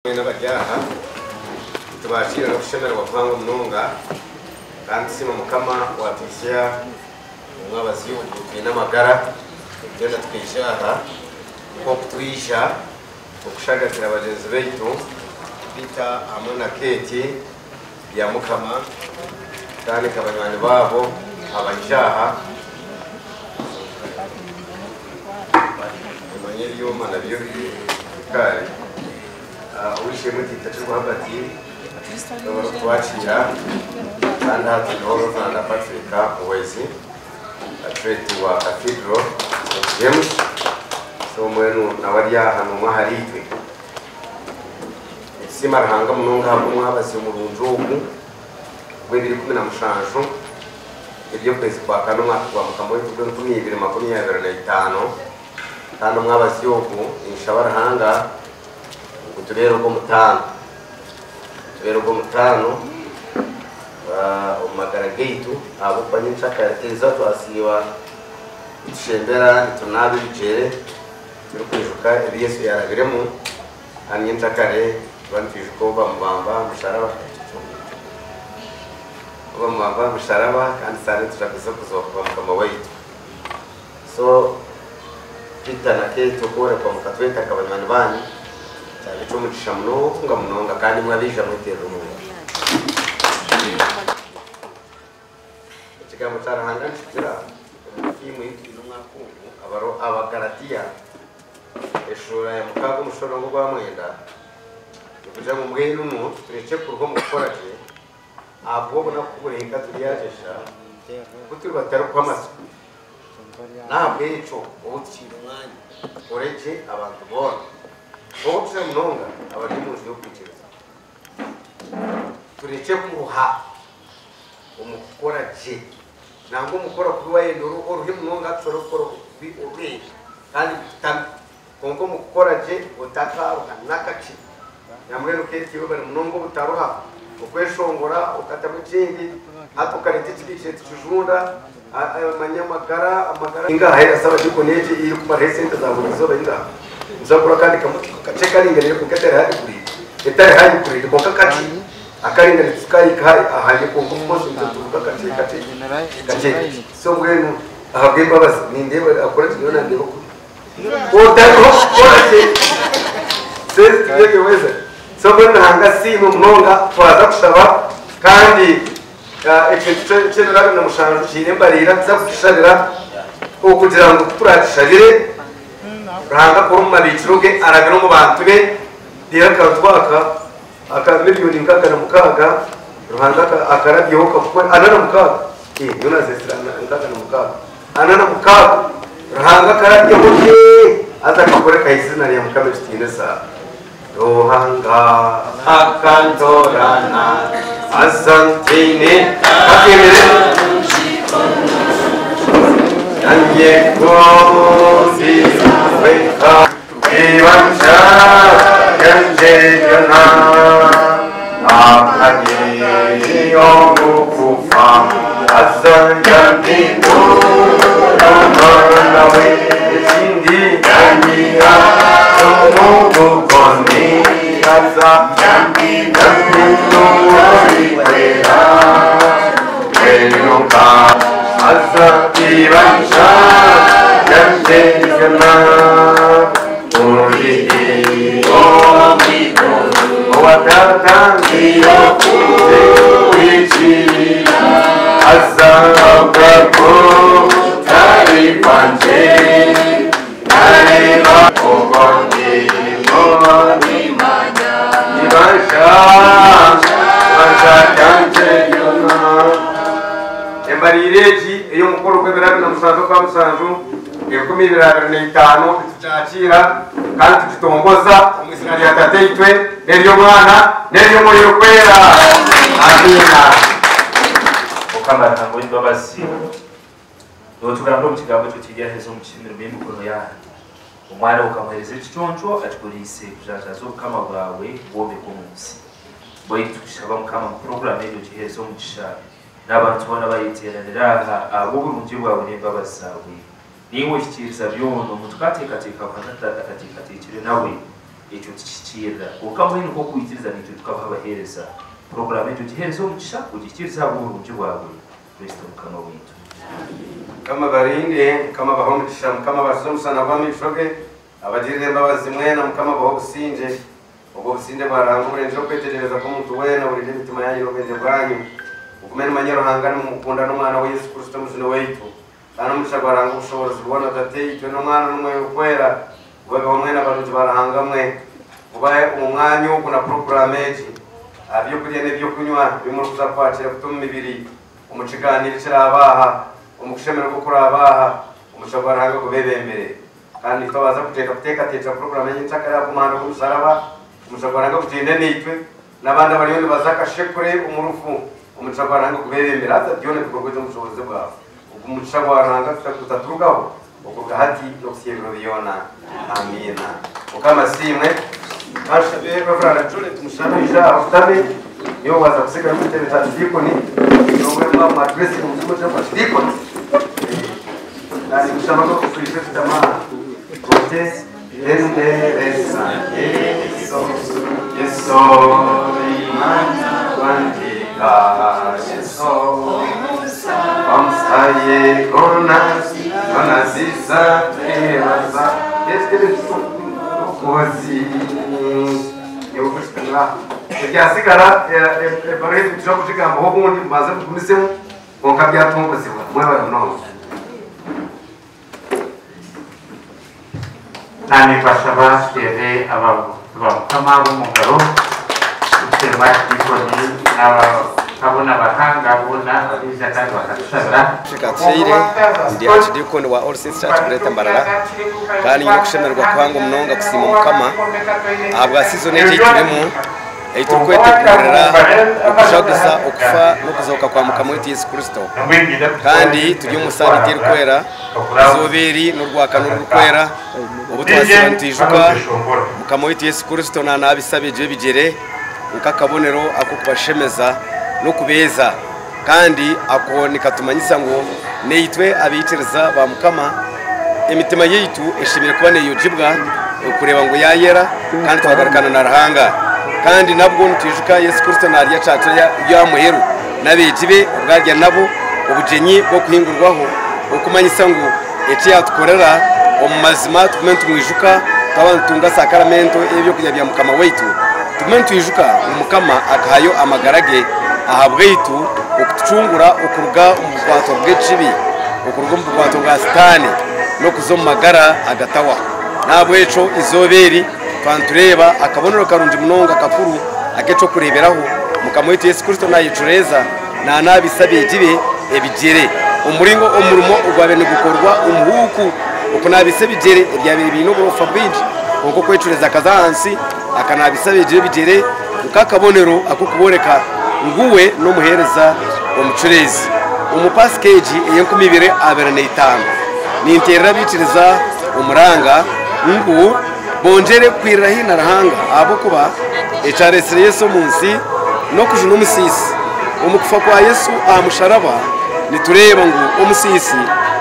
Mwena abari aha nitubakiira n'okushemererwa kuhango munonga kandi tusiima Mukama owatuhitsya omu mwabazyo ogu twine amagara twena tukaija aha nk'oku twija okushagatira bagyenzi baitu Peter hamwe na Kate Byamukama kandi nka banywani baabo abaija aha. Omanye ebyoma nabyo bikaare. Ow'eishe-emwe Tiitakirwa Herbert niwe orikutwakiira kandi aha twineho Rev. Patrick Muhwezi Prefect wa Cathedral St James. So mbwenu nawe ari aha n'omwe ahariitwe. Nitusiima Ruhanga munonga ahabw'omwabazyo murungi ogu ogw'ebiro 17 eby'okwezi kwa kana omwaka gwa Mukama waitu ogw'enkumi ibiri 25. Kandi omwabazyo ogu ninshaba Ruhanga ngu gutubeere ogw'omutaano, gutubeere ogw'omutaano omu magara gaitu ahabw'okuba nyencakare eriizooba twasiiba nitushembera nitunaaba ebigyere turikwijuka ebi Yesu yaarabiremu kandi nyencakare nituba nitwijuka obu bamubamba aha musharaba obu bamubamba aha musharaba kandi saara nitujaguza okuzooka kwa Mukama waitu. So Peter na Kate okworekwa mukatweta nka banywani banyu kyaba eky'omugisha munonga munonga kandi imwe abaija mweterere omu ngaro. Ekigambo kya Ruhanga nikigira omu fiimu ei twine omwaka ogu abaro Abagalatia eshuura ya mukaaga omushorongo ogwa mwenda nigugira ngu mbwenu nu turekye kuruha omu kukora gye ahabw'okuba obunaku ku burihika turyagyesha ku turiba tutarikuhwa amatsiko. N'ahabw'ekyo obu tukiine omwanya, tukore gye abantu boona, kwonka okukira munonga abari omu nju y'okwikiriza. Turekye kuruha omu kukora gye. Nangwa omu kukora kubi waayenda oruhe munonga tushobore kukora okubi oruhe kandi bikutame. Kwonka omu kukora gye otakaaruha n'akakye. Nambwenu okeetiirwe bari munonga obutaruha, okweshongora okatamu ekindi, hati okareeta ekibiikire tikijunda, manya amagara, amagara. Ingaha erasa abadiikoni egi erikumaraho esente za buri izooba ingaha? Niza kugura akandi kamotoka kakye karinganiire kwonka etari high grade, etari high grade kwonka kakye akaringaniire tikahika ahari kwonka of course nituvuga kakye kakye kakye. So mbwenu ahabw'embabazi nindeeba akora gye nyowe nandeeba kubi. Otariho kukora gye sezi tibyebyo so mbwenu Ruhanga asiimwe munonga twaza kushaba kandi ekintu ky'ebiro 27 kiine embariira tuza kukishabira okugira ngu kuturakishabire Ruhanga akore omu mabiikiro ge arabire omu bantu be reero akantu aka aka miriyoni nkaga na mukaaga Ruhanga akarabyeho kakukore 46 nyowe nazetsire 46 46 Ruhanga akarabyeho gye haza akakora akaha eiziina rya Mukama ekitiinisa. Ruhanga akantorana haza ntaine katwemere nanye kundi wenka ibanja ryangye ryona akanyiri omukufa haza yampindura omwana we ekindi yanyiha omu bugoni haza yampindura orikwera mbwenu haza ibanja ryangye ryona Embarira egi ey'omukoro gw'ebiro 27 okwa mushanju 2025 nitukyakiira kandi tukitongoza omu izina rya Tataitwe n'ery'Omwana n'ery'Omwoyo Orikwera. Amiina. Mukama Ruhanga ow'embabazi, nootugambira omu kigambo ekyo kiri aheza omugisha emirimo y'emikono yaanyu. Omwana we okamuheereza ekiconco akikoreise kujanjaaza obukama bwawe bwombekwe omu nsi. Mbwenu nitukushaba Mukama ngu puroguraamu egi ogiheereze omugisha n'abantu boona abayeteeranire aha ahabw'oburungi bwawe n'embabazi zaawe. Niiwe ohikiiriza byona, omuntu kaateekateeka Ruhanga atateekateekire nawe. Ekyo tikihikiirira. Kwonka mbwenu nk'oku waikiriza naitwe tukabaho abaheereza, puroguraamu egyo ogiheereze omugisha, ogihikiirize ahabw'oburungi bwawe, Kristo Mukama waitu. Mukama abarinde, Mukama abahe omugisha, Mukama abashuze omushana gw'amaisho ge, abagirire embabazi mwena, Mukama abahe obusingye, obwo obusingye bwa Ruhanga oburengire okwetegyereza kw'omuntu weena, burinde emitima yaanyu n'obwengye bwanyu, mugume nimumanya Ruhanga nimumukunda n'Omwana we Yesu Kristo Omujuni waitu. Kandi omugisha gwa Ruhanga obushoboorozi bwona, Tataitwe, n'Omwana, n'Omwoyo Orikwera, gubabeho mwena barungi ba Ruhanga mwe. Gubahe omu mwanya ogu na puroguraamu egi aha by'okurya n'eby'okunywa ebi murikuza kwakira kuta omu mibiri, omu kigaaniiro ekiraabe aha, omu kushemererwa okuraabe aha. Omugisha gwa Ruhanga gubeebembere. Kandi nitubaasa kugyenda kuteekateekyera puroguraamu y'enyenkyakare aha bw'omuhanda gw'omusharaba. Omugisha gwa Ruhanga gugyende naitwe. N'abandi abariyo nibaza akashekure omu rufu. Omugisha gwa Ruhanga gubeebembere. Haza byona bikorwe gye omu bushoboorozi bwawe. Ogu mugisha gwa Ruhanga gutaturugaho okuruga hati n'okuhitsya ebiro byona. Amiina. Mukama asiimwe. Kanshabe Reverand Juliet Mushabe aije aha ashutame. Niwe waaza kusigara omu kitebe kya kidiikoni. Niwe mwaba mwadressinga omu kimo ky'okwa kidiikoni. Naanimushaba n'okukwija kushutama aha. Ote endereza Yesu, Yesu Imana kwandika Yesu. Omusaye gona gona ziza twebaza okozi ebyasigara ebaruha egi nituza kugigambaho obundi mubanze mugumisemu kwonka byatongozibwa mwebare munonga. Nanimbashaba tuteere abantu ba Mukama abo omu ngaro, ekitiinwa Archdeacon n'abakabona abahanga boona abaija kandi bakatushabira. Patrick Atuhaire, ndi Archdeacon wa All Saints Church Greater Mbarara kandi nyine okushemererwa kuhango munonga kusiima Mukama ahabwa season egi ei turimu ei turikwetegurira okujaguza okufa n'okuzooka kwa Mukama waitu Yesu Kristo kandi turi omu sabiiti erikwera Eizooba eri n'orwakana orurikwera, obu twasiiba nitwijuka Mukama waitu Yesu Kristo naanaabisa abeegi be ebigyere nk'akabonero ak'okubashemeza n'okubeeza. Kandi ako nikatumanyisa ngu naitwe abaikiriza ba Mukama, emitima yaitu eshemereire kuba neeyogibwa okureeba ngu yaayera kandi twagarukana na Ruhanga. Kandi nabwo nitwijuka Yesu Kristo naarya kyakiro y'aha muheru n'abeegi be obu arya nabo obugyenyi bw'Okuhingurwaho, okumanyisa ngu eki yaatukorera omu mazima tugume nitumwijuka twaba nitutunga sakaramento ey'eby'okurya bya Mukama waitu. Tugume nitwijuka ngu Mukama akahayo amagara ge ahabwaitu okutucungura okuruga omu bukwatwa bw'ekibi, okuruga omu bukwatwa bwa Sitaane n'okuza omu magara agatahwaho. N'ahabw'ekyo eizooba eri twaba nitureeba akabonero karungi munonga kakuru ak'eky'okureeberaho, Mukama waitu Yesu Kristo naayecureeza naanaabisa abeegi be ebigyere. Omuringo omurimo ogwabaire nigukorwa omuhuuku okunaabisa ebigyere ebyabaire biine oburofa bwingi, kwonka okwecureeza akaza ahansi akanaabisa abeegi be ebigyere nk'akabonero ak'okubooreka ngu we n'omuheereza omucureezi. Omu Paasika egi ey'enkumi ibiri abiri na itaano, ninteerera abaikiriza omuranga ngu bongyere kwirira haihi na Ruhanga ahabw'okuba ekyareetsire Yesu omu nsi n'okujuna omusiisi. Omu kufa kwa Yesu aha musharaba, nitureeba ngu omusiisi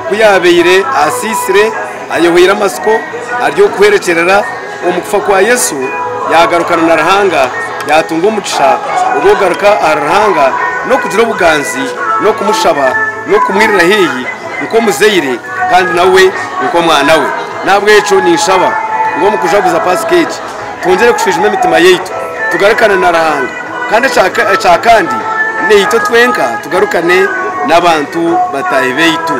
ku yaabaire asiisire, ayohweire amatsiko, ari okuhwerekyerera, omu kufa kwa Yesu yaagarukana na Ruhanga, yaatunga omugisha ogw'okugaruka ahari Ruhanga n'okugira obuganzi n'okumushaba n'okumwirira haihi nk'omuzaire kandi nawe nk'omwana we. N'ahabw'ekyo ninshaba ngu omu kujaguza Paasika egi, twongyere kushwijuma emitima yaitu, tugarukane na Ruhanga, kandi ekya kandi naitwe twenka tugarukane n'abantu bataahi baitu.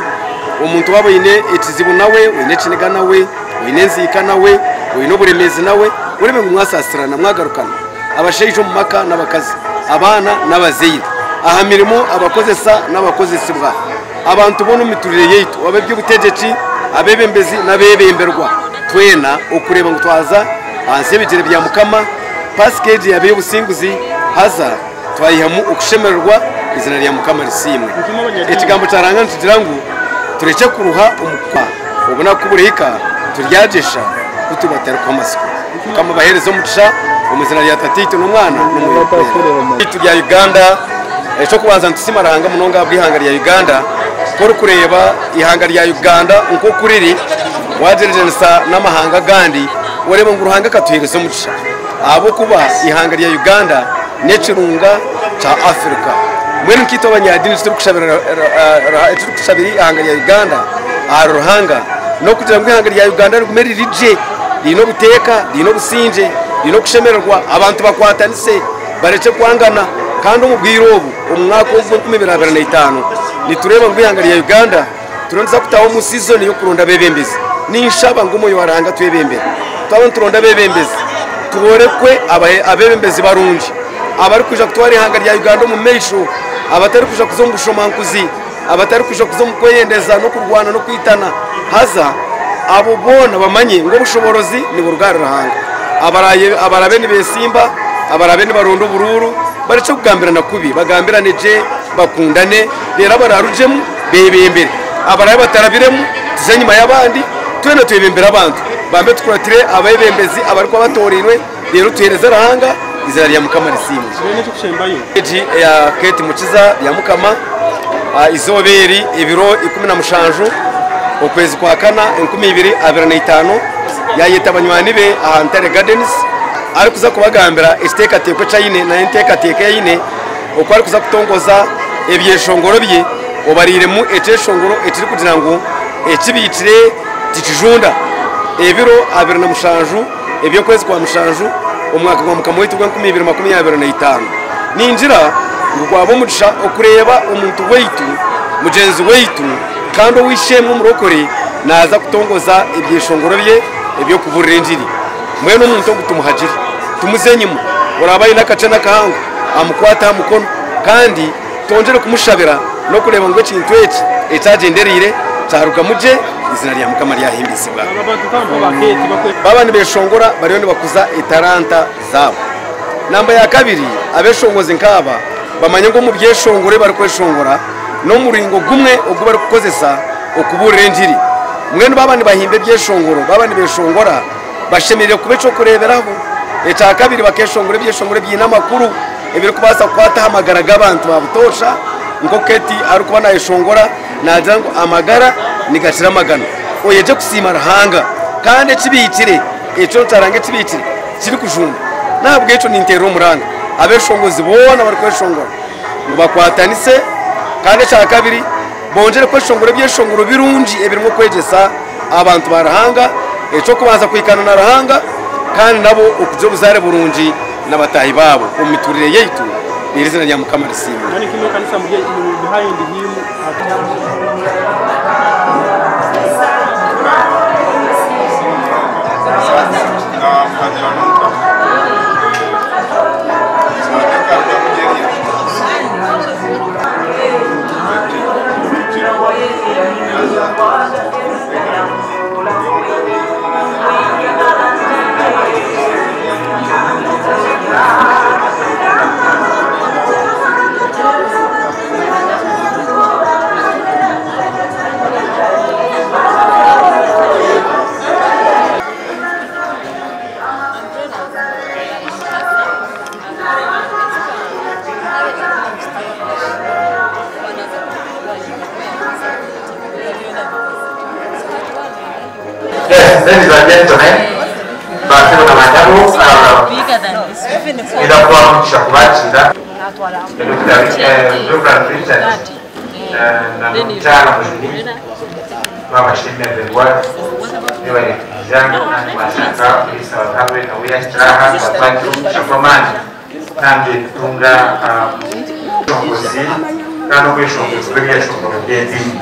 Omuntu waaba oine ekizibu nawe, oine ekiniga nawe, oine enziika nawe, oine oburemeezi nawe, oreebe ngu mwasaasirana mwagarukana. Abashaija omu maka n'abakazi, abaana n'abazaire, aha mirimo abakozesa n'abakozesibwa. Abantu boona omu miturire yaitu, ab'eby'obutegyeki, abeebembezi n'abeebemberwa, twena okureeba ngu twaza ahansi y'ebigyere bya Mukama, Paasika egi yaaba ey'obusinguzi, haza twaihamu okushemererwa, eiziina rya Mukama risiimwe. Ekigambo kya Ruhanga nikigira ngu turekye kuruha omu kukora, obunaku ku burihika turyagyesha ku tubatarikuha amatsiko. Mukama abaheereze omugisha omu iziina rya Tataitwe n'Omwana n'Omwoyo Orikwera. Eitu rya Uganda. Eky'okubanza nitusiima Ruhanga munonga ahabw'eihanga rya Uganda. Ku orikureeba eihanga rya Uganda nk'oku riri wagyeragyeranisa n'amahanga agandi, Oreeba ngu Ruhanga akatuheereza omugisha ahabw'okuba eihanga rya Uganda n'ekirunga kya Africa. Mbwenu nkaitwe abanyadiini ekiturikushabira eihanga rya Uganda ahari Ruhanga n'okugira ngu eihanga rya Uganda rigume riri gye, riine obuteeka, riine obusingye, riine okushemererwa, abantu bakwatanise barekye kwangana. Kandi omu bwire obu, omu mwaka ogu gw'enkumi ibiri abiri na itaano, nitureeba ngu eihanga rya Uganda turiyo nituza kutaaha omu sizoni y'okuronda abeebembezi. Ninshaba ngu Omwoyo wa Ruhanga atwebembere. Twaba nituronda abeebembezi, tworekwe abeebembezi barungi abarikwija kutwara eihanga rya Uganda omu maisho, abatarikwija kuza omu bushomankuzi, abatarikwija kuza omu kweyendeza n'okurwana n'okwitana. Haza abo boona bamanye ngu obushoboorozi niburuga ahari Ruhanga. Abaraabe nibeesimba, abaraabe nibaronda oburuuru, barekye kugambirana kubi, bagambirane gye, bakundane, reero abaraarugyemu beebembere. Abaraabe batarabiremu tuze enyima y'abandi, twena twebembere abantu. Bambe tukuratire abeebembezi abarikuba batoorainwe, reero tuheereze Ruhanga, eiziina rya Mukama risiimwe. Egi eya Kate Mukiza Byamukama, eizooba eri ebiro 17 okwezi kwa kana 2025, yaayeta banywani be aha Ntare Gardens arikuza kubagambira ekiteekateeko eki aine n'enteekateeka ei aine oku arikuza kutongoza ebyeshongoro bye obariiremu ekyeshongoro ekirikugira ngu ekibiikire tikijunda. Ebiro 27 eby'okwezi kwa mushanju omwaka gwa Mukama waitu ogw'enkumi ibiri makumi abiri na itaano. Ningira ngu gwaba omugisha okureeba omuntu waitu, mugyenzi waitu kandi ow'eishe-emwe omurokore naaza kutongoza ebyeshongoro bye eby'okubuurira engiri. Mbwenu omuntu ogu tumuhagire, tumuze enyima, oraabe aine akakye n'akahango amukwate aha mukono kandi twongyere kumushabira n'okureeba ngu ekintu eki eki agyendereire kyarugamu gye, eizina rya Mukama ryahimbisibwa. Baaba nibeshongora bariyo nibakuza etaranta zaabo. Namba ya kabiri, abeshongozi nk'aba bamanye ngu omu byeshongoro ebi barikweshongora n'omuringo gumwe ogu barikukozesa okubuurira engiri. Mbwenu baaba nibahimba ebyeshongoro, baaba nibeshongora, bashemereire kuba eky'okureeberaho. Ekya kabiri, bakeshongora ebyeshongoro ebiine amakuru ebirikubaasa kukwata aha magara g'abantu ba butoosha, nk'oku Katie arikuba naayeshongora naagira ngu amagara nigakira amagana. Oyegye kusiima Ruhanga kandi ekibiikire, ekyo kyaranga ekibiikire kirikujunda. N'ahabw'ekyo ninteerera omuranga abeeshongozi boona abarikweshongora ngu bakwatanise kandi ekya kabiri bongyere kweshongora ebyeshongoro birungi ebirimu okwegyesa abantu ba Ruhanga eky'okubanza kuhikaana na Ruhanga kandi nabo okugira obuzaare burungi na bataahi baabo omu miturire yaitu reero eiziina rya Mukama risiimwe. Yes, ladies and gentlemen, basebo na banyabo, nida kuba mugisha kubakiira Reverend Richard na mukyala Mujuni babashemererwa nibareetiriza kandi bashanga Murisa Batabwe nawe yahikire aha twatwakira omugisha gw'amaani kandi tutunga obushongozi kandi obweshongozi bw'ebyeshongoro by'ediini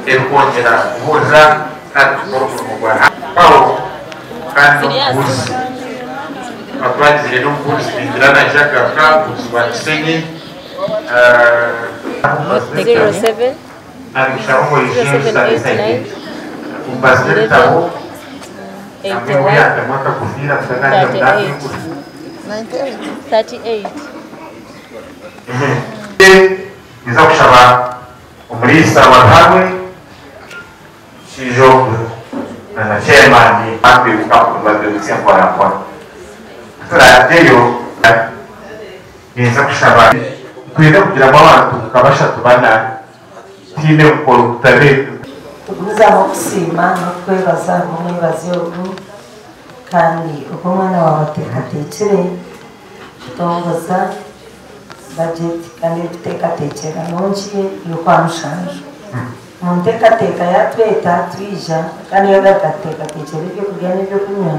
erikwongyera kubuurira kandi kukora omurimo gwa Ruhanga kandi n'omubuurizi twagizire n'omubuurizi ningira naija kugaruka omubuurizi wa Kisenyi nabishaba ngu oije osabe ombazire ebitabo namwe yatamu akakofiira tutanagira ngu Niza kushaba omuriisa wa Ruhabwe Kiijo na chairman bakwibuka babibutsye mpora mpora. Kuturagyeyo ninza kushaba twine kugiramu abantu nka bashatu bana tihaine kukora obutabe. Tugumizamu okusiima n'okwebaza n'omwebazi ogu. Kandi ogu omwana waawe ateekateekire kutongoza bajeti kandi erikuteekateekyera nungi y'Okwamushanju. Omu nteekateeka yaatweta twija kandi yaagaruka atuteekateekyera ebyokurya n'ebyokunywa,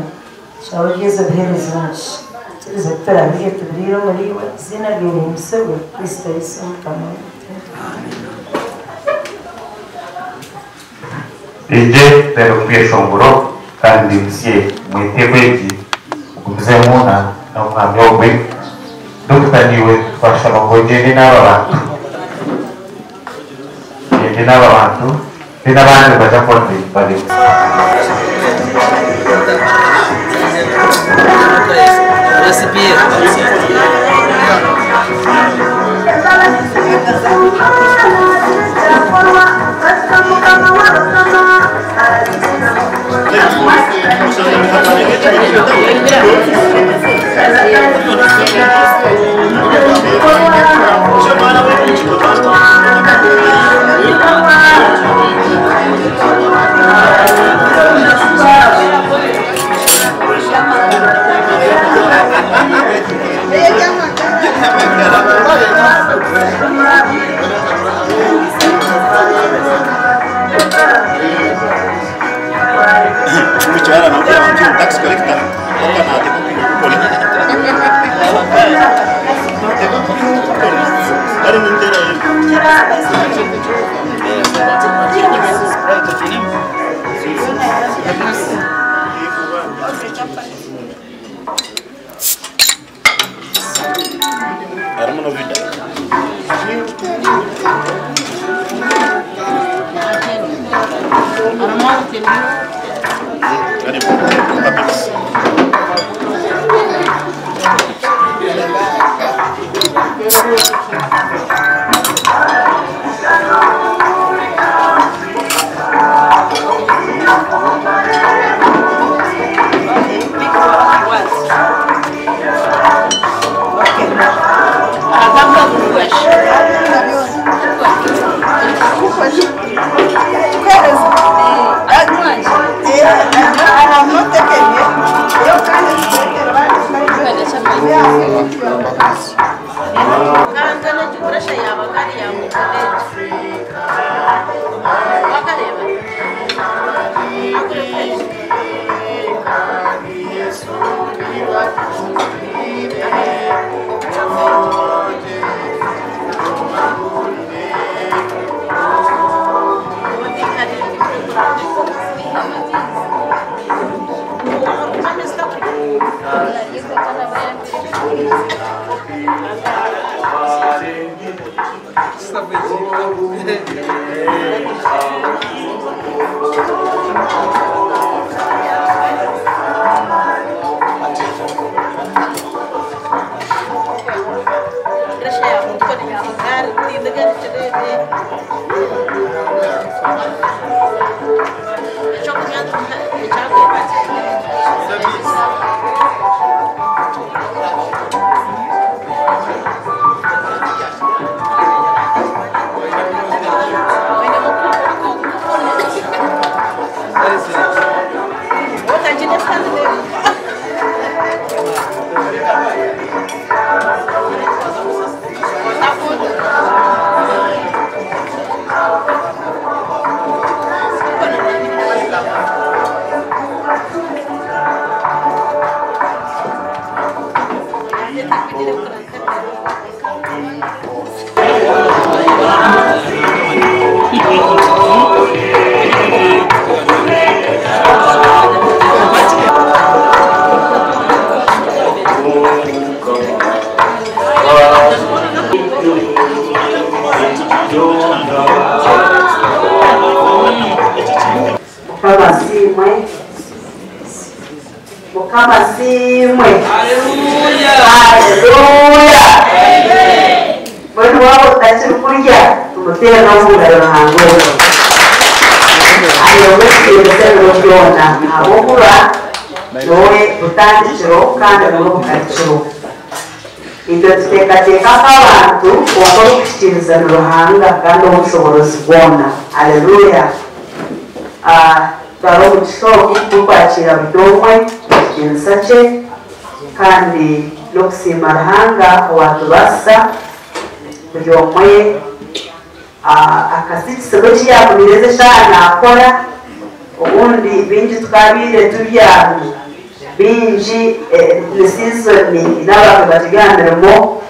tushaba oryezo obiheereze omugisha. Ikiriza ebi turabirye tubiriire omuriiwe, eiziina ryawe rihimbisibwe, Kristo Yesu Mukama waitu. Twije tuteere omu bweshongoro kandi musye mwetebo egi mugumizemu na n'omwami ogwe. Dokita niiwe twashaba ngu ogyende n'aba bantu. Ogyende n'aba bantu then abandi nibaija kuba nibareeba. Mukama asiimwe. Mukama asiimwe. Haleluya. Mbwenu waaba otakiri kurya tumuteere omu ngaro Ruhanga ogwo. Aheebwe ekitiinisa ebiro byona ahabw'okuba niwe butandikiro kandi niwe bugarukiro. Itwe tuteekateeka nk'abantu kwonka orikuhikiiriza ni Ruhanga kandi ow'obushoboorozi bwona. Haleluya. Twara omugisha ogu gw'okwakiira buri omwe. ekitiinisa kye kandi n'okusiima Ruhanga owaatubaasisa buri omwe akasikisibwa eki yaagumireeze eshaaha naakora. Obundi bingi tukabiire tubyami, bingi ni season n'abantu bakiri aha mirimo,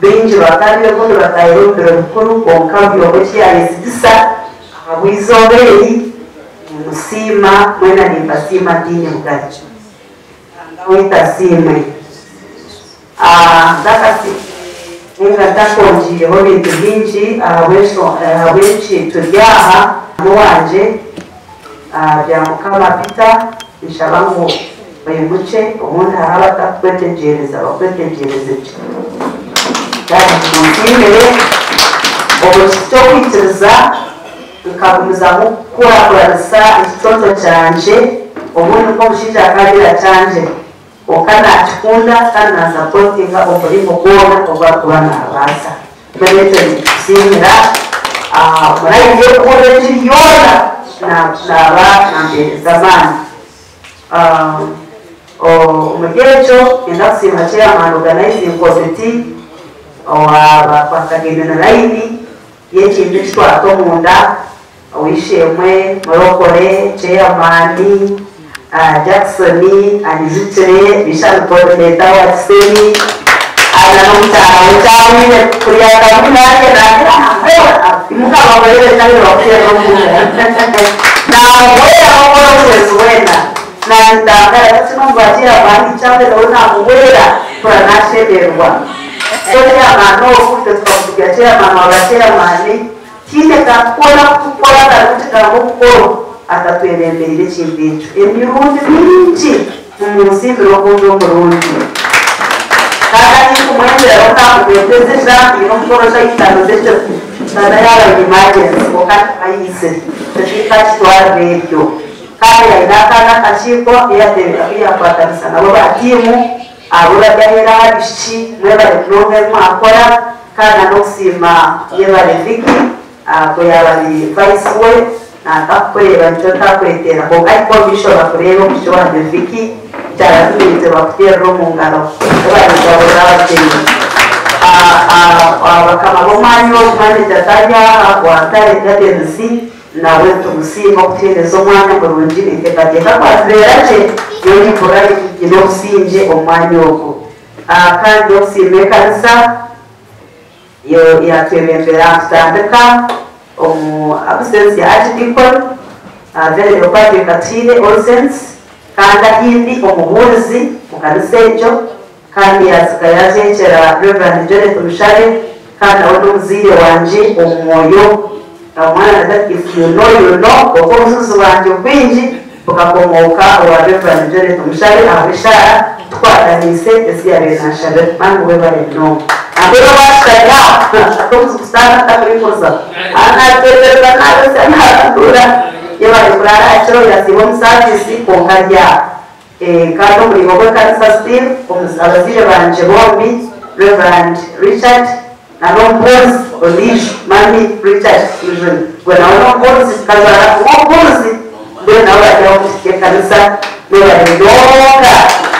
bingi bakabiire obundi batahire omu biro bikuru, kwonka buri omwe eki yaayesigisa ahabw'eizooba eri nimusiima mwena. Nimbasiima ntiine bugarukiro. Ruhanga waitu asiimwe. Ninga ntakongiireho bintu bingi ahabw'enki turi aha n'owangye bya Mukama Peter, nshaba ngu oimukye, obundi hariho abatakukwetegyereza bakwetegyereze gye. Kandi munsiimire omu ky'okwikiriza nkagumizamu kukurakuranisa ekiconco kyangye. Obundi nk'omushaija akagira kyangye, kwonka nakikunda kandi nansupportinga omuringo gwona ogu arikuba nabaasa. Mbwenu ekyo nikikusiimira. Murayigiye kubuurira engiri yoona, naba nampeereza amaani. Omuri ekyo nyenda kusiima chairman organizing committee owabakwatagaine na line y'ekintu ekitwata omunda, ow'eishe-emwe Murokore, chairman Jackson anyijukire, mission coordinator wa Kisenyi, ana n'omukyara we kyamwine kurya kamwe nange nagira mukabagorere kandi bakuteera omunda namuhwera okukora obuhwezi bwena nandangara kino chairman kyamwe nawe namuhwera kura nashemererwa. So chairman ogu itwe tukamusigira chairman waba chairman tiine kakukora kukora karikukigambo okukoro atatwebembeire ekintu ekyo emirundi mingi. Mumusiimire ogundi omurundi kandi ahinkumwendera okamugweteza ejambi n'omukorosha itaano zekyo sana yaba emergency, kwonka ayise tekikakitwarira ebyo. Kandi aine akaana akakiiko yakwatanisa nabo ba tiimu abo bagahera abishiki. Mwebale munonga mwakora. Kandi n'okusiima yebale Viki bwe yaba ari vice we natakukureba nicyo ntakwetera, kwonka ariko bishobora kureba omushiki wangye Viki kyaratumirize bakuteerera omu ngaro. Ebale abagyenyi bakama b'omwanya ogu, manager atari aha wa Ntare Gardens, nawe tumusiima okutuheereza omwanya murungi. Ninteekateeka kwatubeera gye yongikora nyine obusingye omu mwanya ogu. Kandi okusiima ekanisa yo yatwebembera tutandika omu absence ya archdeacon Venerable Patrick Atiire All Saints, kandi ahindi omubuurizi mu kanisa egyo, kandi yatsiga yajekyera Reverend Jonathan Mushare, kandi nawe n'omuzaire wangye omu mwoyo. Omwana that if you know, you know, okwo obujuzi bwangye bwingi bukakomooka owa Reverend Jonathan Mushare ahabw'eshaara tukwataniise ezi yabaire nanshabira. Mani webale munonga. Nambwenu obwakishanya omuzi kusanga takurikuza anateetereza nabesa narandura yebale kurara aha kiro yasiiba omu service kwonka rya. Kandi omurimo gw'ekanisa still abazaire bangye bombi, Reverend Richard na n'omubuuzi ondiijo Mami Richard Mujuni, gwe nawe n'omubuuzi tukazara omubuuzi, mbwenu nawe bajyaho kushika ekanisa. Mwebale munonga.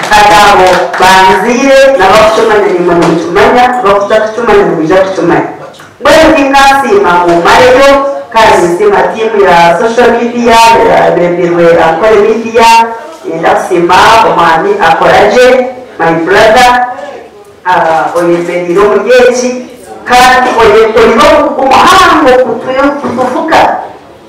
Kandi abo banziire n'abakucumanya nimwe nimukimanya, abakutakicumanya nimwija kukimanya. Mbwenu tinkansiima mumareyo. Kandi nsiima tiimu ya social media yabembirwe Ankole Media. Ndakusiima omwami Akoragye, my brother, oyembereire omuri eki kandi oyine omuhango kutufuka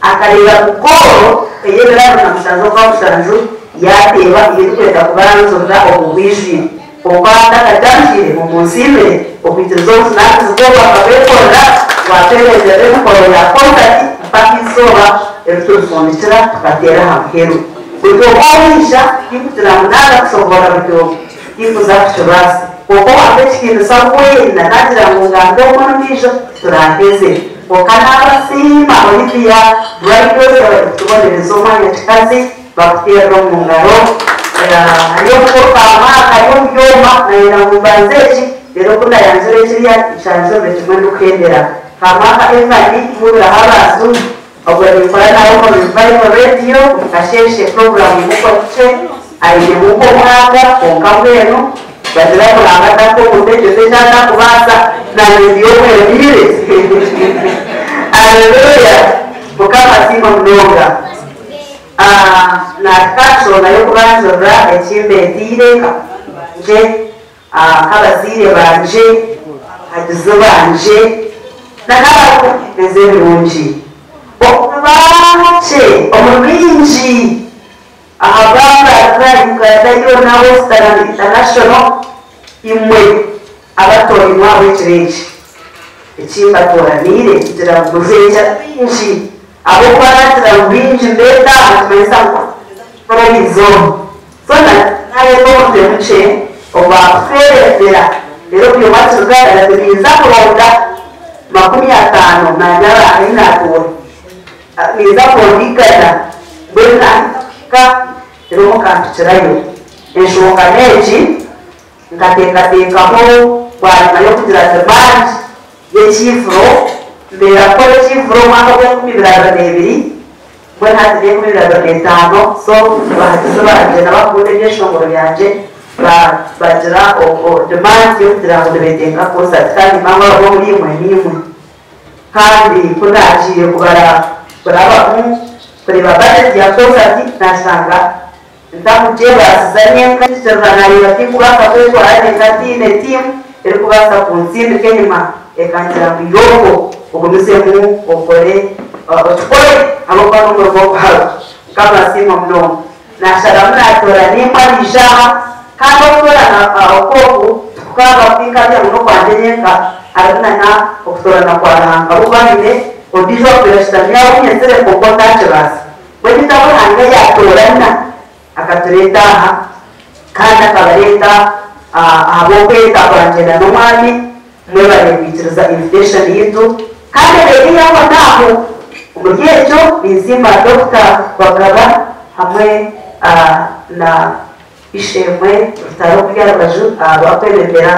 akareeba mukoro ey'ebirabo na 7 okwa 7 yateeba irikwenda kubaranzurira omu bwijwire, kwonka atakatangire mumunsiimire okwikiriza obujunaanizibwa obwo akabwekorera bwatwerengyera emikoro ya concert mpaka izooba eriturifundikira tukateera aha muheru. Buri omwe owaija tikugira ngu naaza kushoboora buri omwe, tikuza kukibaasa, kwonka owampa ekitiinisa weena nagira ngu ngambe omwe ondiijo turaheze. Kwonka n'abasiima Olivia Bridals abari kutubonereza omwanya kikazi, bakuteerera omu ngaro. Hariyo omukuru Kamwaka ari omu byoma, nayenda ngu mbanze eki reero ku ndayanjura ekiriya nshanjurire kimwe ndikuhendera. Kamwaka Evan mubiraho abantu ogwo ninkora nawe omu Revival Radio omu kasheeshe program yimukwa kukye. Ainemu nk'omwaka kwonka mbwenu bagira ngu Ruhanga takuomutekyeza eki atakubaasa nanye ndi omwebiire. Aleluya! Mukama asiimwe munonga. Nahika aha nshonga y'okubanjurira eki mbeetiire nk'abangye, nk'abazaire bangye, abahagizi bangye na n'abarikumpendeza ebirungi. Omu bakye omuri baingi ahabw'abarira Uganda yoona, Western and International, imwe abatorainwe ahabw'ekiro eki, eki mbatooraniire kugira ngu mujwekyere baingi, ahabw'okuba naagira ngu baingi mbeeta aha nikimanyisa ngu kukora eryo izooba. So naayeta omutwe mukye ogwakutwebembera reero buri omwe akiruga agira ati ninza kuronda 50 naanye ahu naatuura. Ninza kuronda igana mbwenu naaheza kuhika reero mukampikirayo. Enshonga n'egi, nkateekateekaho bwanyima y'okugira demand y'ekiivuro, mbeera kukora ekiivuro omwaka gw'enkumi ibiri abiri n'ebiri, mbwenu hati n'enkumi ibiri abiri n'etaano, so abahagizi bangye n'abakunda ebyeshongoro byangye bagira demand y'okugira ngu nibeetenga concert kandi nimanya ngu abamwe omuriimwe niimwe. Kandi ku naagiire kubara kurabamu kureeba budget ya concert naashanga ntakugyebaasiza nyenka. Nkikirira naareeba tinkubaasa kwetwara nyenka ntaine tiimu erikubaasa kuntsindika enyima ekangira ngu yooko ogumizemu okore okikore ahabw'okuba n'omurimo gwawe. Mukama asiimwe munonga. Naasharamu naatoora niimwe abaija aha kandi okutoorana okwoku tikukaaba kuri nka ngu n'okwangye nyenka harimu na na okutoorana kwa Ruhanga ahabw'okuba haine ondiijo owaakubaire ashutami aho ou nyetsire kwonka otakibaasa. Mbwenu itwe abu Ruhanga yaatoorana akatureeta aha kandi akabareeta ahabw'okweta kwangye na n'omwami, mwebare kwikiriza invitation yaitu kandi ebeire ey'aho n'aho. Omuri ekyo ninsiima Dokita Bagaba hamwe na Ishemwe Rutaro kuri aha rubaju ahabw'akwebembera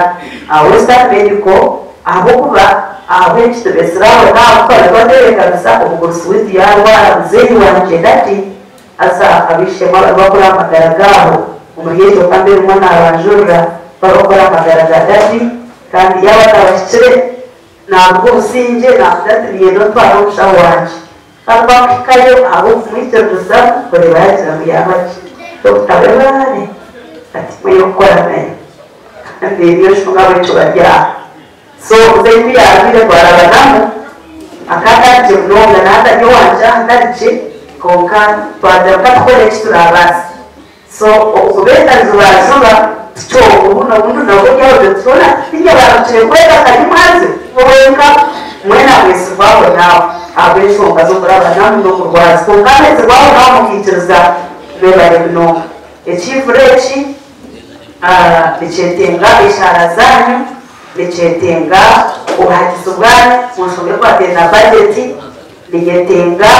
Western Medical ahabw'okuba ahabw'enki tubetsire aho n'aho twaba twatebeekanisa omugurusi waitu yaarwara muzeeyi wangye Daddy haza ab'eishe-emwe abarikukora aha magara gaabo omuri egyo kambe erimu naabanjurira barikukora aha magara ga Daddy kandi yaaba atabahikire naabuha obusingye naamugira ati niinyenda ontware omushaho wangye Kandi bakuhikayo ahabw'okumwikiririzamu kureeba yaagira ngu yaaba gye. Dokita webare ati imwe y'okukora nayo kandi niyo nshonga ahabw'enki bari aha. So muzeeyi ku yaarwire twarabanamu akaba atari gye munonga naaba atari owangye aha ntari gye kwonka twagira ngu katukore eki turaabaase. So okubeeta jubajuba tikyonka obu nobundi nabwo byabaire tutoona tiinye barukire kweta kanyimwanzi wenka mwena mwetsirwe aho naaho ahabw'enshonga z'okurabanamu n'okurwaza kwonka mwetsirwe aho naaho mukaikiriza mwebare munonga. Ekiivuro eki nikyetenga eshaara zaanyu, nikyetenga obuhagizi bwanyu omu nshonga ekwataine na budget, niyetenga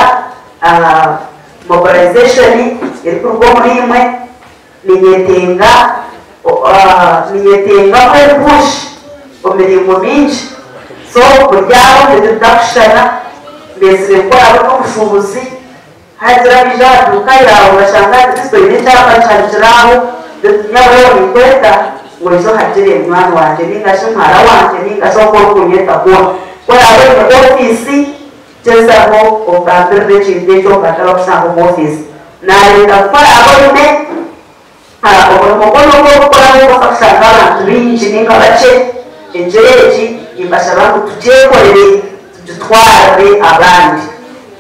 Mobilization erikuruga omuri imwe, ninyetenga ninyetenga mbwenu push omu miringo mingi so buri aho ebintu bitakushushana mbeetsire kukora n'obushuubuzi hagira abaija aha duuka yaawe bashanga ati Kristo oine ekyapa kihanikire aho nyawe ninkweta ngu oije ohagire munywani wangye ninga shi muhara wangye ninga shi oku orikunyeta kwona ku oraabe oine ofiisi Gyezaho ogambirire ekintu eki omu bantu abakushanga omu ofiisi. Naayenda kukora abu oine omurimo gwona ogu orikukora n'okubaasa kushanga abantu baingi nainga bakye. Engyero egi nimbashaba ngu tugyekorere tugitwarire abandi.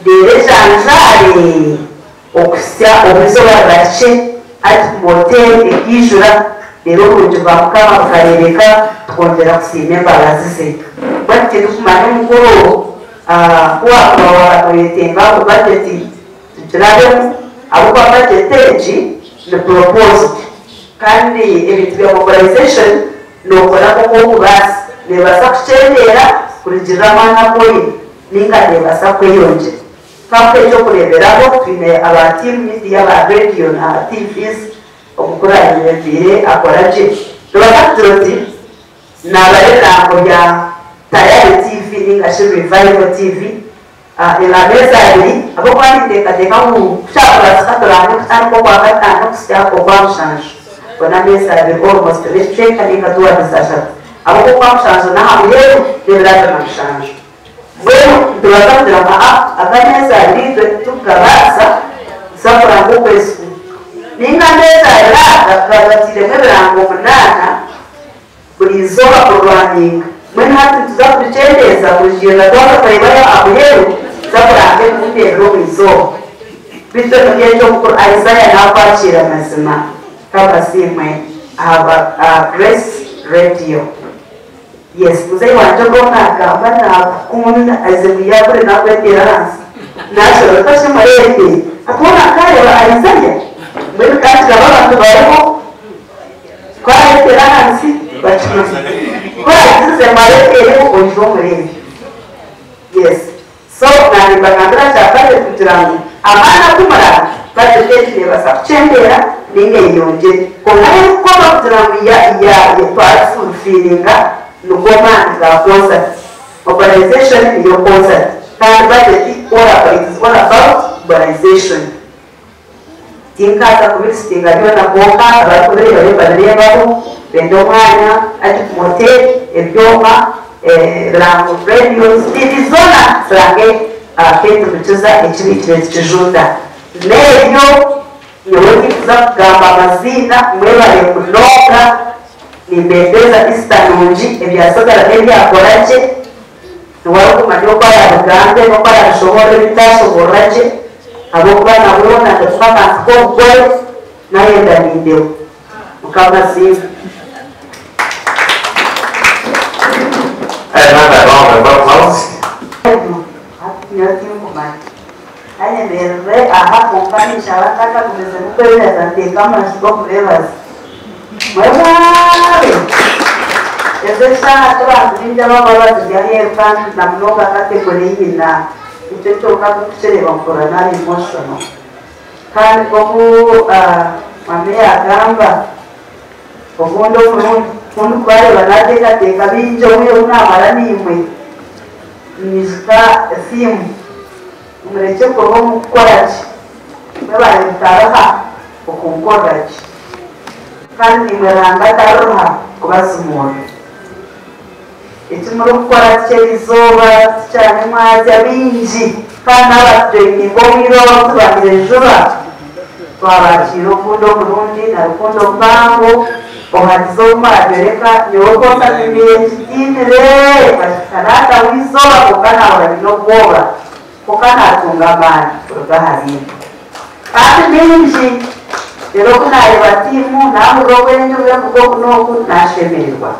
Reero ejanjaare okuhitsya obu eizooba rirahikye hati moteeri ekaijura reero oburungi bwa Mukama bukareebeka tukongyera kusiima embabazi ze. Mbwenu tindikumanya omukuru Ku waakuba waaba nooyetenga ngu bajeti tugirabemu, ahabw'okuba bajeti egi ni proposed kandi ebintu bya mobilization nookora nk'oku orikubaasa. Neebaasa kukyendeera kurugiirira amaani agu oine nainga neebaasa kweyongyera. Nkakuha eky'okureeberaho, twine aba team media aba radio na TVs, omukuru ayebembeire akora gye. Noobaasa kugira oti Naaba ebirango bya Tayari TV ninga shi Revival TV. Ameezi abiri ahabw'okuba ninteekateeka ngu kukyakuraasika turange kutandika Okwakataano kuhitsya Okwamushanju. Ago n'ameezi abiri almost n'ekicweka nainga towards ashatu. Ahabw'okuba Okwamushanju n'aha muheru n'ebiro 27. Mbwenu nitubaasa kugira ngu aa aga ameezi abiri itwe titukugabaasa kuza kuranga okwezi kumwe. Nainga ameezi abiri aga gagatiiremu ebirango munaana buri izooba kurwaninga. Mbwenu hati nituza kubikyendeeza kurugiirira twaza kureebayo aha muheru tuza kuranga emirundi ebiri omu izooba. Beitu omuri ekyo omukuru Isaiah naakwakiira mazima kabasiimwe ahabwa Grace Radio. Yes muzeeyi wangye ogwo nagamba nakukunda aize kuyakure nakweteera ahansi nashoroora tashemureete hati hoona nkareeba Isaiah mbwenu kakiraba abantu bariho ku areteera ahansi bakimanya ku aragize ngu areteereho oije omureebe yes so nanye mbagambira kyakare kugira ngu amaani agu muraha budget egi nebaasa kukyendera ninga eyeyongyere kwonka erikukoma kugira ngu ya ya twafulfiringa nigo maani ga concert mobilization niyo concert kandi budget all about it is all about mobilization. Tinkaza kubirisitinga byona kwonka abarikubireeba nibabireebaho benda omwanya Agip Motel, ebyoma, ebirango radios, TV zoona zirange Kate Mukiza ekibiikire tikijunda. N'ebyo nyowe tindikuza kugamba amaziina mwebare munonga nimbendeza Easter nungi ebyatsigara n'ebyakora gye niwe arikumanya oku arabigambe n'oku arabishoboorora ebi ntashoboorora gye. Ahabw'okuba nabwo nandikuha akantu k'obugore, nayenda nindeho. Mukama asiimwe. Another round of applause. Hati nyowe tinkumanya. Ayemerire aha kwonka ninshaba ntakagumizemu kwebaza nteeke amaju g'okubeebaza. Mwebare! Ezi eshaaha ti bantu baingi ababa baziri aheeru kandi na munonga category ei nyine aha. Nikyo kyonka ku ndikukireeba mpurira naaba emotional. Kandi nk'oku mama yaagamba, obundi omurundi ku ndikubareeba naateekateeka bingi obwire obu naamara naimwe, nyijuka esiimu. Murekye kuruha omu kukora gye. Mwebare mutaruha okunkorera gye. Kandi naimwe Ruhanga atariruha kubasimuurira. Eki murikukora ti ky'erizooba, ti kya nyimwazya bingi kandi n'abatujoyininga obwire obu tubahire juba, twabakiira ogundi omurundi na rukundo mpango obuhagizi obu mwayoreka nyowe kwonka mbiire nkitiinire nkahika naataho eizooba kwonka naahurira nyine obwoba kwonka naatunga amaani kuruga ahariimwe kandi mingi reero ku naareeba tiimu naahurira obwengye oburikuruga oku n'oku naashemererwa.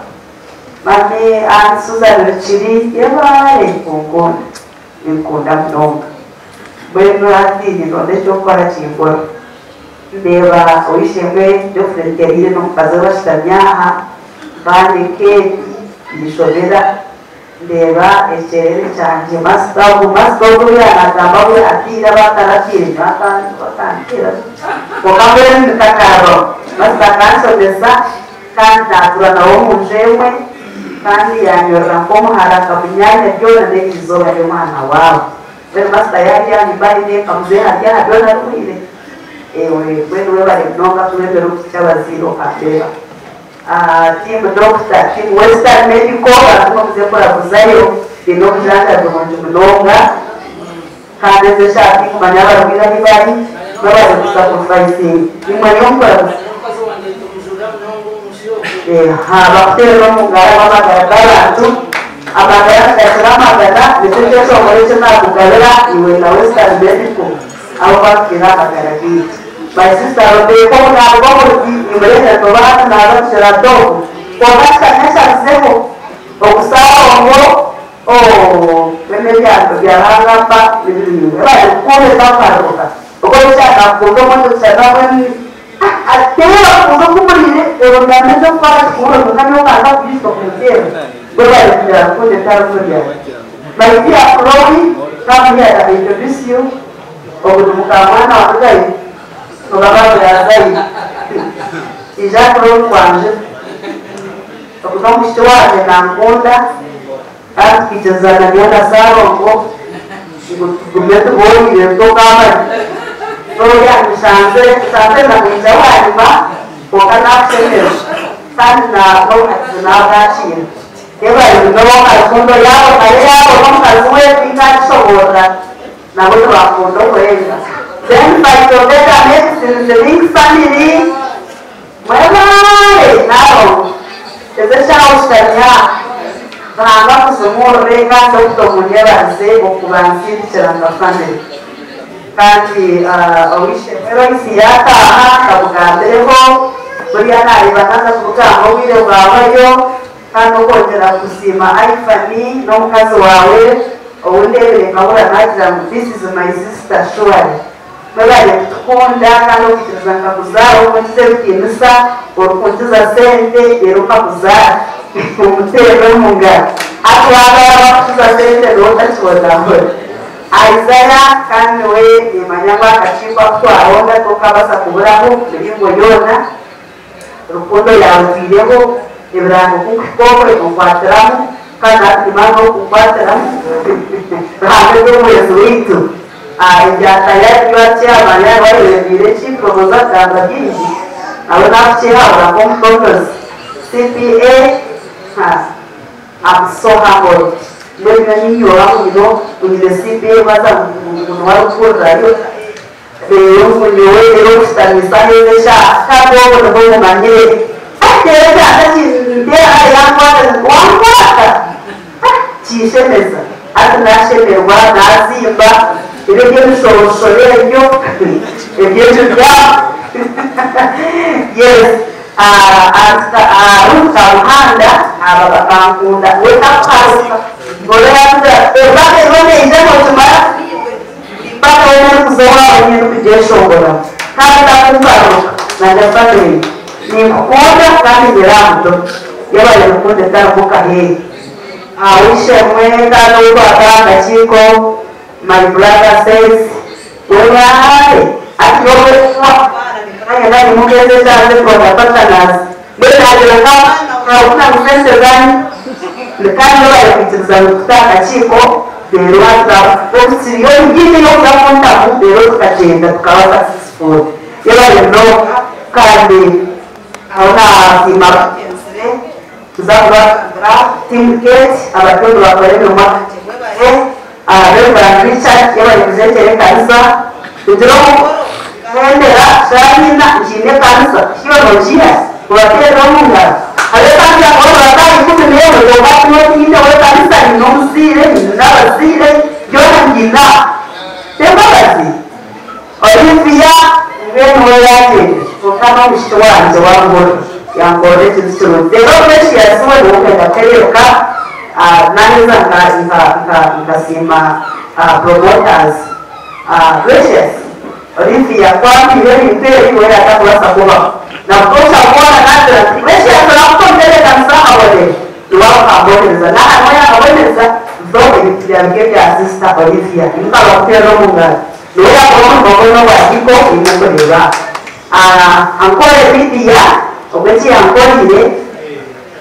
Mummy Aunt Susan Rukiri yebare kunkunda ninkukunda munonga mbwenu hati nindonda ekyokukora kimbura ndeeba ow'eishe-emwe Geoffrey Nteriire n'omukazi we bashutami aha mbande Kate ngishobera ndeeba ekyerere kyangye Master ogu Master ogu oriya nagamba we atiire abatarateire nyowe akanteera kwonka mbwenu nikakaroho Master akanshomesa Kandi naatura nawe omu nju emwe, kandi yaanyorora nk'omuhara nka munyaanya byona n'eri izooba ry'omwana waabo. Mbwenu Masita yaarya nimba aine eka muzeeyi ari aha byona bihweire. Ewe mbwenu webare munonga kuremera okuhikya abazaire okambeeba. Team Doctor, Team Western Medical barikumwe muze kuraguzayo baine obujanjabi burungi munonga. Kandi ezi eshaaha tinkumanya abarwaire ahi bari mwebare kusacrificinga imwe niyo mukora Eha bakuteerera omu ngaro ahabw'amagara g'abantu amagara nigakira amagana nikyo kyeshongoro eki nakugabira iwe na Western Medical ahabw'okuba amagara gaitu. My sister Rebecca obu naruga omuri nimureetera toba hati naaza kukira dog kwonka kikanyeshabizeho ogu Ssalongo ooh mbwenu ebyando bya Ruhanga mpa nibiri niiwe bari kukuheza okaruhuka okwo nikyanga kukunda omuntu kishana mbwenu ateera kuza okumuriire oruname ekyokukora kikuhurira kwonka nyowe nkaza kwijuka kumuteera mbwenu bari kugira rukundo etarikurya. My dear Chloe come here I introduce you ogu ni mukamwana wa Mugayi nibababwira Zaidi ija Chloe kwanje ogu n'omwishiki wangye nankunda. Kandi twikiriza na nyowe na Ssalongo Ngu tugume tubohire ntokabari. Oya nsanze nsanze nakwija wanyuma kwonka nakushemererwa kandi n'obuhakizi nabwakiira. Yebare munonga rukundo yaabo kare yaabo n'omukazi we tinkakishoboorora nabo nibakunda okurenga. Then Phytoveda Medicines Link Family mwebare nabo ezi eshaaha oshutamya Ruhanga akuzimurire kandi okutomunyebarize okubansindikira nka family. Kandi ow'eishe-emwe Royce yaataaha nkamugambireho, buriya naareeba naaza kubugamba obwire bwahwayo, kandi okwongyera kusiima Ivan n'omukazi waawe ou ndeebire nkahurira naagira ngu this is my sister surely. Mwebare kutukunda kandi okwikiriza nkakuzaara orikunkiza ebitiinisa, orikunkiza sente reero nkakuzaara omuteerere omu ngaro. Hati waaba yaaba akukiza sente niwe otakibonabona. Isaiah kandi we nimanya ngu akakiiko aku twaronda tokabaasa kuburaho miringo yoona. Rukundo yaawe otwireho, ebirango ku nkuhika okwe onkwatiramu kandi hati nimanya n'okunkwatiramu. Ruhanga ori omuhwezi waitu. Ebya Tayari byo chairman yaaba ayebembeire ki promoza kugamba bingi nawe nakukihabura nk'omutontozi. CPA ha I'm so humbled. Mbwenu nyowe ninyoba ngu nyine ngu nyine CPA baza ngu niwe arikuhurirayo reero ngu nyowe reero okushutamisa aheeza eshaaha kandi obwo nibwo mumanyire. Reero kyanga kinteera yankwata wankwata kinshemeza hati nashemerwa nazimba ebyo eby'emishoroshoro ebyo eby'ebyo byabo. Yes, Ruth Kamuhanda aba bakankunda we takuharuka ngore yakugira ebaga eba neija nokimara mpaka we nari kuza owawe nyine kugyeshongora kandi takumparuka nanya family ninkukunda kandi nyera muto yebare rukundo etarimu kahehe. Awishemwe kandi okwata akakiiko my brother says webare ati wowe nani mugeze cyane twaba partners mbere nagira nka sente zanyu kandi bari kwikiriza kuta akakiiko rero okukiriyo nyine yo kuzakuntamu rero tukagenda tukaba successful yebare no kandi aho nasiima bagenzire tuza kubagambira team gate abatundu bakora emirimo Reverend Richard yebare kujekyera ekanisa kugira okuhendera shanyina njiine ekanisa shiyo nogiha kubateerera omu ngaro abekanisa orubata 11 kwonka tiwe tiine w'ekanisa nyine omuzaire nyine abazaire byona nyina tembabazi Olivia mbwenu we yagyenda kwonka n'omushiki wangye wangora yankorera ekintu kirungi rero Precious we niwe kwenda kutereeka naheza nkasiima promoters Precious Olivia kwambire ebintu ebi we atakubaasa kubaho nakutosha kuona nagira nti Precious orakutondereka kanisa abone niwakukambonereza nahanwa yakaboneza zo ebintu byange bya sister Olivia nimukaba kuteera omu ngaro niwe yakora omugogo n'obwakiko ine kureba ankore media obwo eki yankorire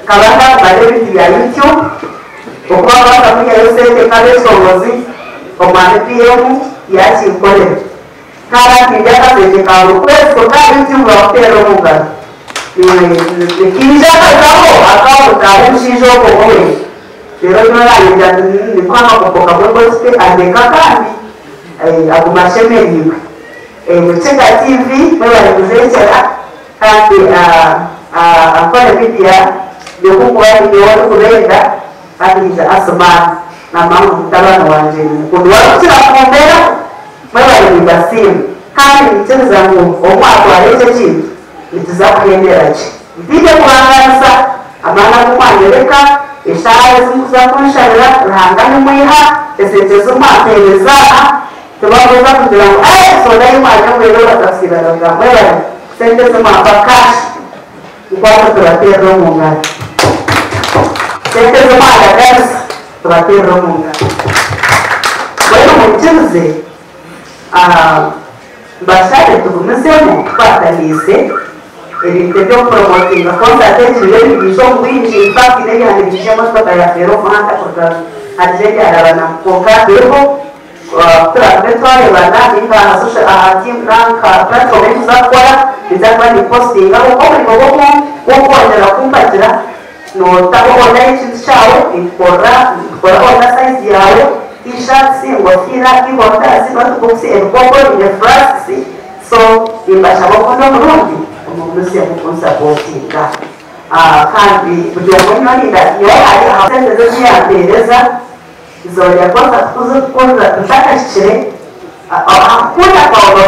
nkaba ndakumara ebintu bya YouTube okuba baasa kwihayo sente nk'abeshongozi omwami PM yakinkorera nkaba ntindi akasente ka buri kwezi konka YouTube bakuteera omu ngaro nikinja akazaho akabutaho omushaija ogwo wowe rero niwe nayenda nikwo amakopo kamwe gosite andeka kandi aguma ashemereirwe. Mukiga TV mwebare kujekyera kandi ankore media nikukuba niwe orikubenda kandi nija Asumani na mama mutabani wangye mukuru warukukira kumbera mwebare nibasiima kandi nikiriza ngu omwatwara ekyo ekintu nituza kuhendera gye ntiije kubanganisa amaani agumwanyereka eshaaha ezimukuza kunsharira Ruhanga nimwiha esente zimwampereza aha tibabuuza kugira ngu soda y'omwanya mbwenu batakusiiba ndavuga mwebare sente zimwampa cash nkwata tubateerera omu ngaro sente zimwagagarisa tubateerera omu ngaro mbwenu mukirize mbashare tugumizemu tukwataniise ebintu ebyokupromotinga concert egi ebigisha omu bwingi in fact n'ebyana bigisha emotoka yafeera omuhanda kuruga harijo ebyaraba na konka biriho Turabe twarebana ninga aha social aha team nanka platform ei tuza kukora ninza kuba nimpostingaho omurimo gw'okwongyera kumpagira nootaho order y'ekintu kyawe nitukorera nitukora order size yaawe t-shirts engofiira keyboards notebooks ebikopo nyine flasks so nimbashaba ogundi omurundi omugumize mukunsapotinga kandi buri omwe nyowe ninda nyowe hari aha sente ze ezi yampeereza nzongera kuba kuzikora ntakahikire hakuna kwawe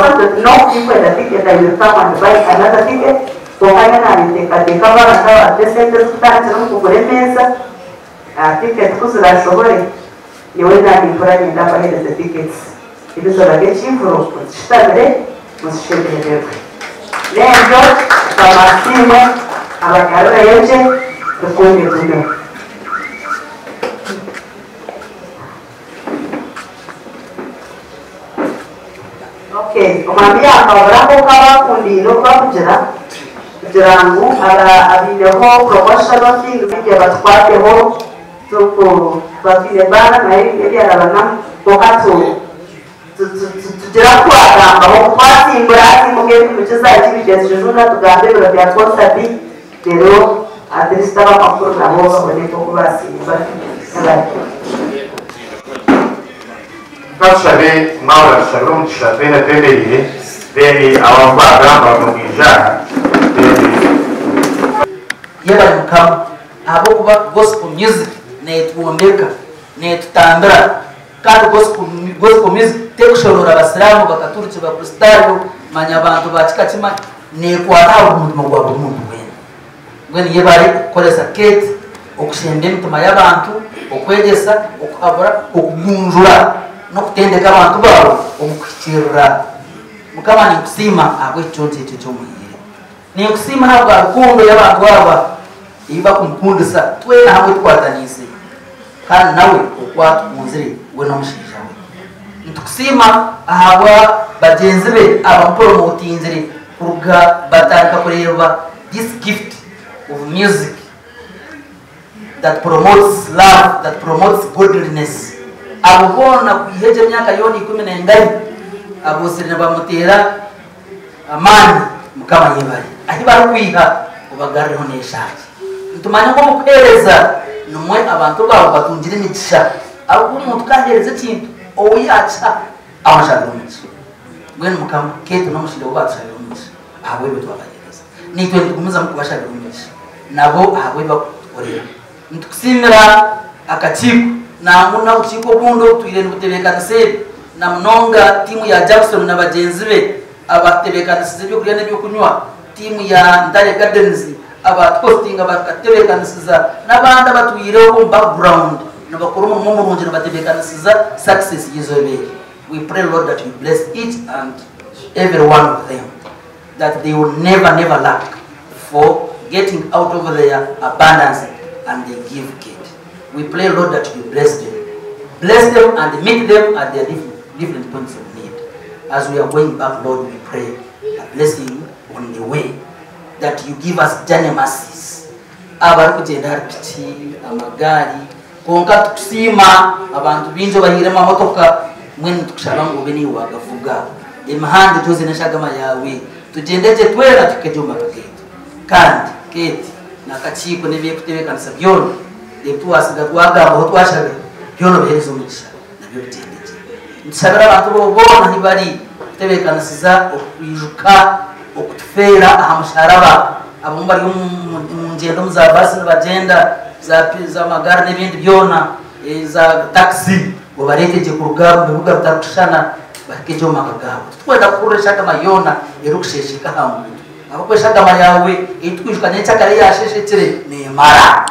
no tikwenda ticket I will come and buy another ticket kwonka nyowe nabiteekateeka baaba nk'abantu esente zikutandikira omu kugura emeeza ticket ku zirashobore nyowe nanimpura nyenda mbaheereze tickets ebizooba by'ekivuro muzishutamire muzishemerererwe n'ebyo Mukama asiimwe abagarureyo gye rukundo egumeho. Okay, omwami yakabura nk'oku abakundiire oku bakugira kugira ngu abaineho promotional things ibyo batukwateho tuku twatwire baana naye ebyarabanamu kwonka tu tugira twagambaho twasimbura hati mugende mukiza ekibigyezo juna tugambe ebiro bya concert rero at least abamakuru nabo babone nk'oku basimba. Katushabe mwahura tushabire omugisha twena twemereire then abakwagamba nimwija then. Yebare Mukama ahabw'okuba gospel music netwombeka, netutambira kandi gospel music tekushoroora abasiraamu, bakaturiki, bakristaayo manya abantu ba kika kimwe nekwata aha buri mutima gwa buri muntu weena. Mbwenu yebare kukoresa Kate okushemba emitima y'abantu, okwegyesa, okuhabura, okugunjura n'okutendeka abantu baawe omu kuhikiirira. Mukama ninkusiima ahabw'ekiconco eki eki omuhaire. Ninkusiima ahabwa rukundo y'abantu aba ei bakumukundisa twena hamwe tukwataniise kandi nawe oku atukunzire we n'omushaija we. Nitukusiima ahabwa bagyenzi be abamupromotingire kuruga batandika kureeba this gift of music that promotes love, that promotes godliness. Abo boona kwiha egyo emyaka yoona 12 aboosire nibamuteera amaani Mukama yebare. Ahi barikwiha obagarureho n'eshaagi. Nitumanya ngu omu kuheereza nimwo abantu baawe batungira emigisha. Ahabw'okuba omuntu ku aheereza ekintu ou yaakiha amushabira omugisha. Mbwenu Mukama, Kate n'omushaija we baatushabira omugisha ahabw'ebyo twabaheereza. Naitwe nitugumizamu kubashabira omugisha nabo ahabw'ebi barikutukorera. Nitukusiimira akakiiko nangwa n'obukiiko obundi obutwire nibutebeekanisa ebi, na munonga tiimu ya Jackson na bagyenzi be abatutebeekanisize ebyokurya n'ebyokunywa, tiimu ya Ntare Gardens abatuhostinga bakatutebeekanisiza n'abandi abatwireho omu background nibakora omurimo murungi nibatebeekanisiza success y'eizooba eri. We pray Lord that you bless each and every one of them that they will never never lack for getting out of their abundance and they give Kate. We pray Lord that you bless them. Bless them and meet them at their different points of need. As we are going back Lord we pray a blessing on the way that you give us journey mercies. Abarikugyenda ahari piki, amagaari, kwonka tukusiima abantu baingi obahaire amamotoka mbwenu nitukushaba ngu obe niiwe wagavuga. Emihanda egyoze n'eshagama yaawe tugyende gye twena tuhike gye omu maka gaitu. Kandi Kate n'akakiiko n'eby'okutebeekanisa byona ebi twatsiga twagambaho twashabira byona obiheereze omugisha nabyo bigyende gye. Nitushabira abantu bo boona ahu bari kutebeekanisiza okwijuka okutufeera aha musharaba. Abamwe bari omu ngyendo omu za baasi nibagyenda, z'amagaari n'ebindi byona, za takisi obareete gye kuruga omu bibuga bitarikushushana bahike gye omu maka gaabo. Titurikwenda kuhurira eshagama yoona erikushesheka aha nguuto. Ahabw'okuba eshagama yaawe ei turikwijuka nyencakare eyaasheshekire neemara.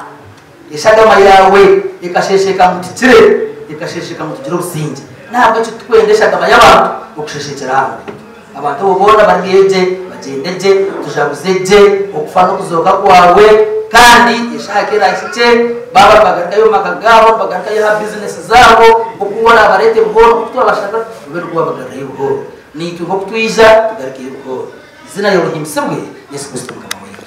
Eshagama yaawe ekashesheka ngu tukire, ekashesheka ngu tugire obusingye. N'ahabw'ekyo titurikwenda eshagama y'abantu okusheshekyera aha nguuto. Abantu abo boona barye gye, bagyende gye, tujaguze gye okufa n'okuzooka kwawe, kandi eshaaha ku eraahikye, baaba nibagarukayo omu maka gaabo, nibagarukayo aha bizinesi zaabo, nk'oku oraabareete buhooro, nk'oku twabashabira, obe nikwo wabagarurayo buhooro. Naitwe nk'oku twija, tugarukeyo buhooro. Eiziina ryawe rihimbisibwe, Yesu Kristo Mukama waitu.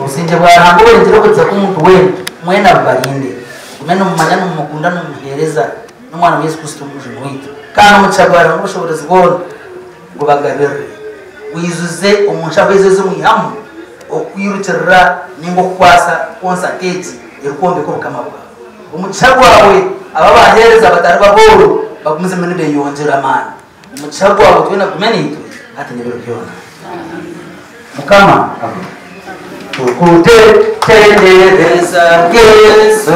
Obusingye bwa Ruhanga oburengyera okuhurikiza kw'omuntu weena, mwena bubarinde. Mugume nimumanya, nimumukunda, nimumuheereza. N'omwana wa Yesu Kristo Omujuni waitu. Kandi omugisha gwa Ruhanga ow'obushoboorozi bwona gubagabirire, gwijuze omu nshaho ezo ezi mwihamu okwirukirira nainga okukwasa konsati egi erikwombeka obukama bwawe. Omugisha gwawe abo abaheereza batari babooro bagumizemu nibeyongyera amaani. Omugisha gwawe twena gugume naitwe hati n'ebiro byona. Mukama abe. Tukutendereza Yesu,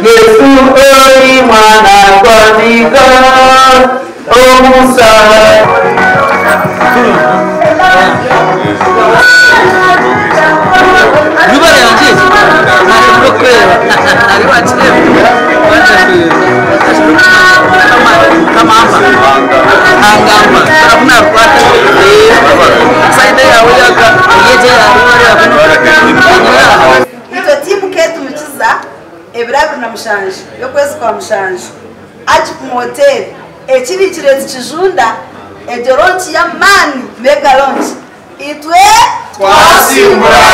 Yesu ori mwana gwa Mika, omusa. Itwe tiimu Keetumukiza ebiro 27 y'okwezi kwa mushanju Agip Motel ekibiikire tikijunda egyo ronki y'amaani mega ronki itwe Twasimbura!